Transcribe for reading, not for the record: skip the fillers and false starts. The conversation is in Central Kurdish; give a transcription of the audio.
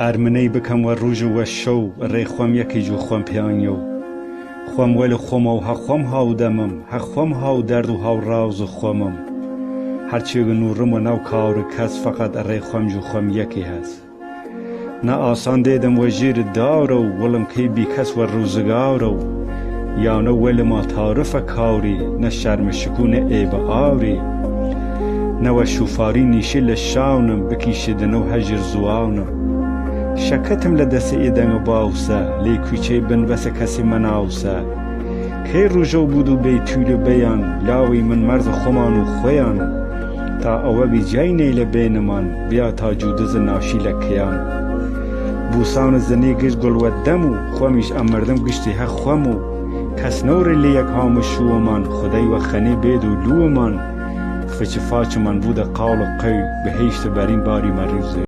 ئەر منەی بکەم وە ڕووژ و وە شەو ئڕەی خوەم یەکەی جوو خوەم پێانیەو. خوەم وەل خوەمەو هە خوەم هاودەمم هە خوەم هاودەرد و هاوڕاز خوەمم. هەرچێگە نووڕم وە ناو کار کەس فەقەت ئڕەی خوەم جوو خوەم یەکێ هەس. نە ئاسان دێدم وە ژیر دارەو وڵم کەی بیکەس وە ڕووزگارەو. یانە وەلما تارفە کاری نە شەرم شکوو نە ئێب ئاری. نە وە شووفاری نیشێ لە شانم بکیشێدنەو هەژر زوانم. شەکەتم لە دەسێ ئێ دەنگ و باوسە لەی کویچەی بن بەسە کەسێ مەناوسە. کەی ڕووژەو بوود و بێی تویل و بەیان لاوەی من مەرز خوەمان و خوەیان. تا ئەوە بی جای نەی لە بەینمان بیا تا جوو دز ناشی لە کەیان. بووسان زنی گشت گوڵ وە دەم و خوەمیش ئەمردم گشتی هە خوەم و کەس نەوڕێ لە یەک هامشوومان خودای وە خەنێ بێد و لوومان فچ فاچمان بوودە قاڵ و قوی بهەیشت بەرین باری مەڕی و زێ.